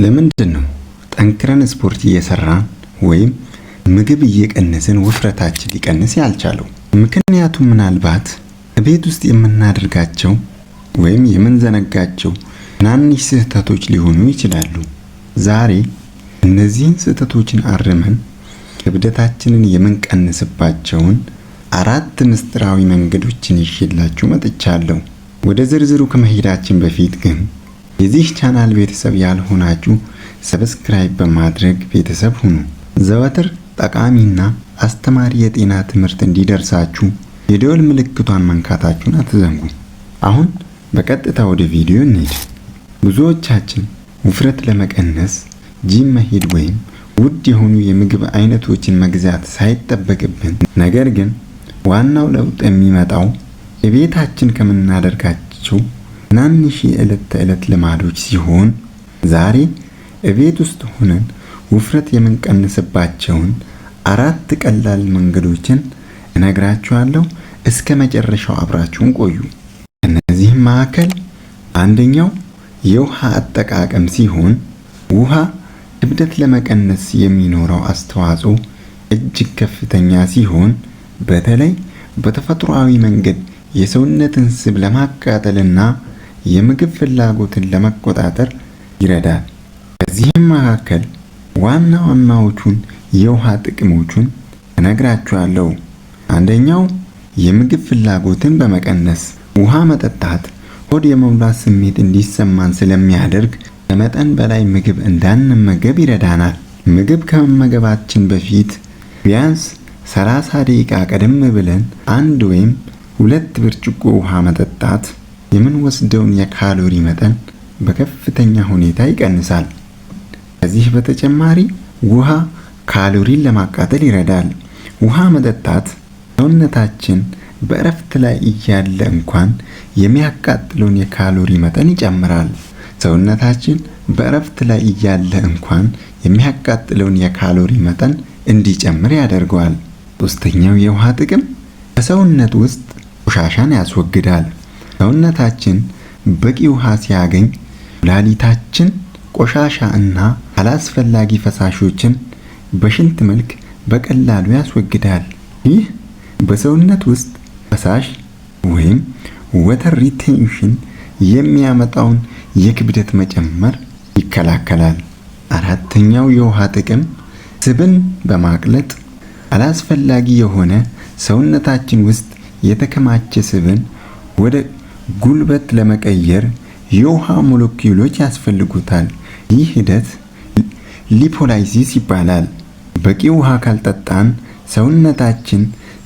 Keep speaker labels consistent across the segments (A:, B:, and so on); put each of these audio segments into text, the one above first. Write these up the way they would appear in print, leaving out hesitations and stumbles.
A: ለምንድን ነው ጠንክረን ስፖርት እየሰራን ወይም ምግብ እየቀነስን ውፍረታችን ሊቀንስ ያልቻለው? ምክንያቱም ምናልባት ቤት ውስጥ የምናደርጋቸው ወይም የምንዘነጋቸው ትናንሽ ስህተቶች ሊሆኑ ይችላሉ። ዛሬ እነዚህን ስህተቶችን አርመን ክብደታችንን የምንቀንስባቸውን አራት ምስጢራዊ መንገዶችን ይዤላችሁ መጥቻለሁ። ወደ ዝርዝሩ ከመሄዳችን በፊት ግን የዚህ ቻናል ቤተሰብ ያልሆናችሁ subscribe በማድረግ ቤተሰብ ሁኑ። ዘወትር ጠቃሚና አስተማሪ የጤና ትምህርት እንዲደርሳችሁ የደወል ምልክቷን መንካታችሁን አትዘንጉ። አሁን በቀጥታ ወደ ቪዲዮ እንሂድ። ብዙዎቻችን ውፍረት ለመቀነስ ጂም መሄድ ወይም ውድ የሆኑ የምግብ አይነቶችን መግዛት ሳይጠበቅብን፣ ነገር ግን ዋናው ለውጥ የሚመጣው የቤታችን ከምናደርጋቸው ትናንሽ የዕለት ተዕለት ልማዶች ሲሆን፣ ዛሬ እቤት ውስጥ ሆነን ውፍረት የምንቀንስባቸውን አራት ቀላል መንገዶችን እነግራችኋለሁ። እስከ መጨረሻው አብራችሁን ቆዩ። ከእነዚህም መካከል አንደኛው የውሃ አጠቃቀም ሲሆን፣ ውሃ ክብደት ለመቀነስ የሚኖረው አስተዋጽኦ እጅግ ከፍተኛ ሲሆን፣ በተለይ በተፈጥሯዊ መንገድ የሰውነትን ስብ ለማቃጠልና የምግብ ፍላጎትን ለመቆጣጠር ይረዳል። ከዚህም መካከል ዋና ዋናዎቹን የውሃ ጥቅሞቹን እነግራችኋለሁ። አንደኛው የምግብ ፍላጎትን በመቀነስ፣ ውሃ መጠጣት ሆድ የመሙላት ስሜት እንዲሰማን ስለሚያደርግ ከመጠን በላይ ምግብ እንዳንመገብ ይረዳናል። ምግብ ከመመገባችን በፊት ቢያንስ 30 ደቂቃ ቀደም ብለን አንድ ወይም ሁለት ብርጭቆ ውሃ መጠጣት የምንወስደውን የካሎሪ መጠን በከፍተኛ ሁኔታ ይቀንሳል። ከዚህ በተጨማሪ ውሃ ካሎሪን ለማቃጠል ይረዳል። ውሃ መጠጣት ሰውነታችን በእረፍት ላይ እያለ እንኳን የሚያቃጥለውን የካሎሪ መጠን ይጨምራል። ሰውነታችን በእረፍት ላይ እያለ እንኳን የሚያቃጥለውን የካሎሪ መጠን እንዲጨምር ያደርገዋል። ሶስተኛው የውሃ ጥቅም በሰውነት ውስጥ ቆሻሻን ያስወግዳል። ሰውነታችን በቂ ውሃ ሲያገኝ ኩላሊታችን ቆሻሻ እና አላስፈላጊ ፈሳሾችን በሽንት መልክ በቀላሉ ያስወግዳል። ይህ በሰውነት ውስጥ ፈሳሽ ወይም water retention የሚያመጣውን የክብደት መጨመር ይከላከላል። አራተኛው የውሃ ጥቅም ስብን በማቅለጥ፣ አላስፈላጊ የሆነ ሰውነታችን ውስጥ የተከማቸ ስብን ወደ ጉልበት ለመቀየር የውሃ ሞለኪውሎች ያስፈልጉታል። ይህ ሂደት lipolysis ይባላል። በቂ ውሃ ካልጠጣን ሰውነታችን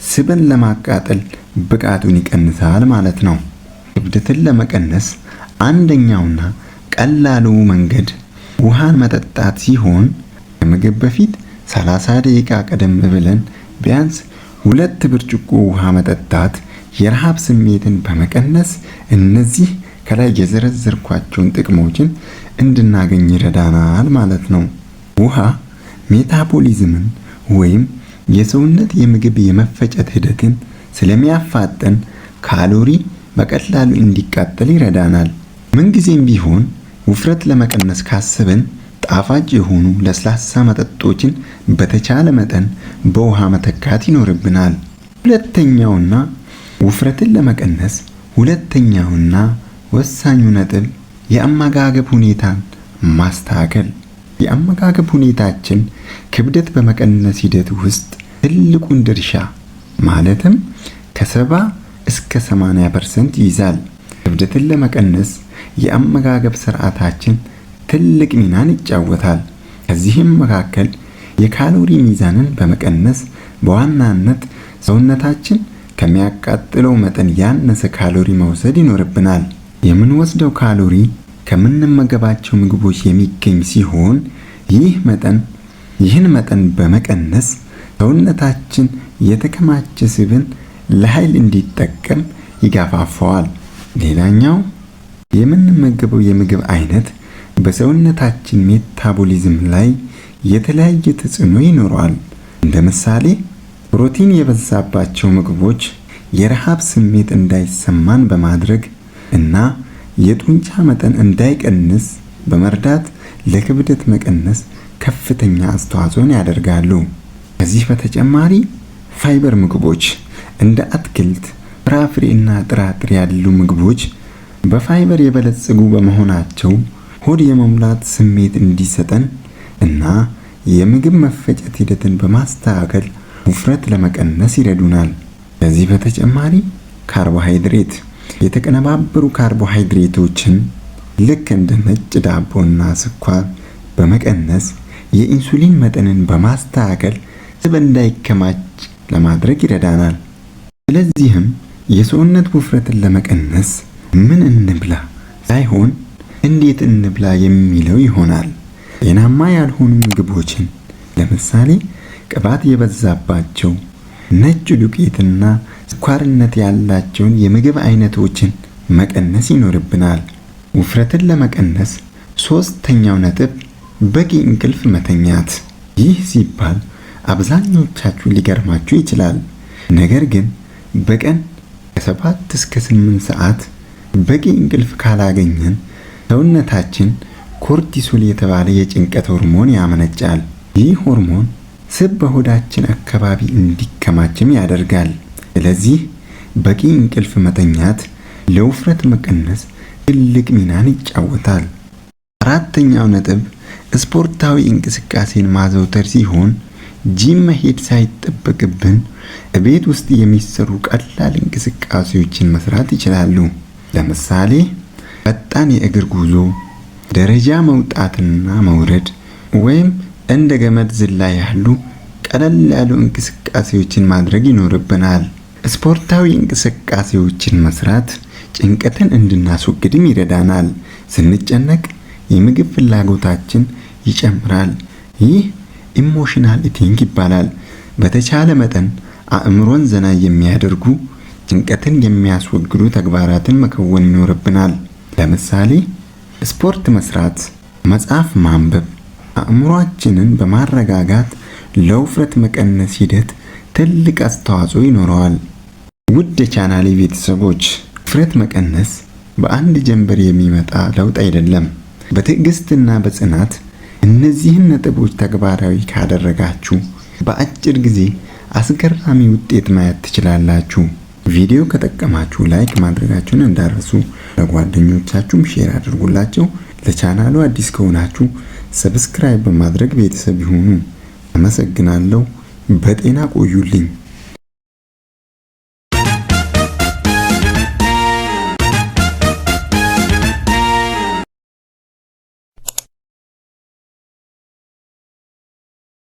A: ስብን ለማቃጠል ብቃቱን ይቀንሳል ማለት ነው። ክብደትን ለመቀነስ አንደኛውና ቀላሉ መንገድ ውሃን መጠጣት ሲሆን፣ ከምግብ በፊት 30 ደቂቃ ቀደም ብለን ቢያንስ ሁለት ብርጭቆ ውሃ መጠጣት የረሃብ ስሜትን በመቀነስ እነዚህ ከላይ የዘረዘርኳቸውን ጥቅሞችን እንድናገኝ ይረዳናል ማለት ነው። ውሃ metabolism ን ወይም የሰውነት የምግብ የመፈጨት ሂደትን ስለሚያፋጥን ካሎሪ በቀላሉ እንዲቃጠል ይረዳናል። ምንጊዜም ቢሆን ውፍረት ለመቀነስ ካሰብን ጣፋጭ የሆኑ ለስላሳ መጠጦችን በተቻለ መጠን በውሃ መተካት ይኖርብናል። ሁለተኛውና ውፍረትን ለመቀነስ ሁለተኛውና ወሳኙ ነጥብ የአመጋገብ ሁኔታን ማስተካከል። የአመጋገብ ሁኔታችን ክብደት በመቀነስ ሂደት ውስጥ ትልቁን ድርሻ ማለትም ከ70 እስከ 80% ይይዛል። ክብደትን ለመቀነስ የአመጋገብ ስርዓታችን ትልቅ ሚናን ይጫወታል። ከዚህም መካከል የካሎሪ ሚዛንን በመቀነስ፣ በዋናነት ሰውነታችን ከሚያቃጥለው መጠን ያነሰ ካሎሪ መውሰድ ይኖርብናል። የምንወስደው ካሎሪ ከምንመገባቸው ምግቦች የሚገኝ ሲሆን፣ ይህን መጠን በመቀነስ ሰውነታችን የተከማቸ ስብን ለኃይል እንዲጠቀም ይገፋፋዋል። ሌላኛው የምንመገበው የምግብ አይነት በሰውነታችን metabolism ላይ የተለያየ ተጽዕኖ ይኖረዋል። እንደ ምሳሌ ፕሮቲን የበዛባቸው ምግቦች የረሃብ ስሜት እንዳይሰማን በማድረግ እና የጡንቻ መጠን እንዳይቀንስ በመርዳት ለክብደት መቀነስ ከፍተኛ አስተዋጽኦን ያደርጋሉ። ከዚህ በተጨማሪ ፋይበር ምግቦች እንደ አትክልት፣ ፍራፍሬ እና ጥራጥሬ ያሉ ምግቦች በፋይበር የበለጸጉ በመሆናቸው ሆድ የመሙላት ስሜት እንዲሰጠን እና የምግብ መፈጨት ሂደትን በማስተካከል ውፍረት ለመቀነስ ይረዱናል። ከዚህ በተጨማሪ ካርቦሃይድሬት የተቀነባበሩ ካርቦሃይድሬቶችን ልክ እንደ ነጭ ዳቦና ስኳር በመቀነስ የኢንሱሊን መጠንን በማስተካከል ስብ እንዳይከማች ለማድረግ ይረዳናል። ስለዚህም የሰውነት ውፍረትን ለመቀነስ ምን እንብላ ሳይሆን እንዴት እንብላ የሚለው ይሆናል። ጤናማ ያልሆኑ ምግቦችን ለምሳሌ ቅባት የበዛባቸው ነጭ ዱቄትና ስኳርነት ያላቸውን የምግብ አይነቶችን መቀነስ ይኖርብናል። ውፍረትን ለመቀነስ ሶስተኛው ነጥብ በቂ እንቅልፍ መተኛት። ይህ ሲባል አብዛኞቻችሁ ሊገርማችሁ ይችላል። ነገር ግን በቀን ከ7 እስከ 8 ሰዓት በቂ እንቅልፍ ካላገኘን ሰውነታችን cortisol የተባለ የጭንቀት ሆርሞን ያመነጫል። ይህ ሆርሞን ስብ በሆዳችን አካባቢ እንዲከማችም ያደርጋል። ስለዚህ በቂ እንቅልፍ መተኛት ለውፍረት መቀነስ ትልቅ ሚናን ይጫወታል። አራተኛው ነጥብ ስፖርታዊ እንቅስቃሴን ማዘውተር ሲሆን ጂም መሄድ ሳይጠበቅብን ቤት ውስጥ የሚሰሩ ቀላል እንቅስቃሴዎችን መስራት ይችላሉ። ለምሳሌ ፈጣን የእግር ጉዞ፣ ደረጃ መውጣትና መውረድ ወይም እንደ ገመድ ዝላይ ያሉ ቀለል ያሉ እንቅስቃሴዎችን ማድረግ ይኖርብናል። ስፖርታዊ እንቅስቃሴዎችን መስራት ጭንቀትን እንድናስወግድም ይረዳናል። ስንጨነቅ የምግብ ፍላጎታችን ይጨምራል። ይህ emotional eating ይባላል። በተቻለ መጠን አእምሮን ዘና የሚያደርጉ፣ ጭንቀትን የሚያስወግዱ ተግባራትን መከወን ይኖርብናል። ለምሳሌ ስፖርት መስራት፣ መጽሐፍ ማንበብ አእምሯችንን በማረጋጋት ለውፍረት መቀነስ ሂደት ትልቅ አስተዋጽኦ ይኖረዋል። ውድ የቻናሌ ቤተሰቦች፣ ውፍረት መቀነስ በአንድ ጀንበር የሚመጣ ለውጥ አይደለም። በትዕግስትና በጽናት እነዚህን ነጥቦች ተግባራዊ ካደረጋችሁ በአጭር ጊዜ አስገራሚ ውጤት ማየት ትችላላችሁ። ቪዲዮ ከጠቀማችሁ like ማድረጋችሁን እንዳትረሱ፣ ለጓደኞቻችሁም share አድርጉላቸው። ለቻናሉ አዲስ ከሆናችሁ subscribe በማድረግ ቤተሰብ ይሁኑ። አመሰግናለሁ። በጤና ቆዩልኝ።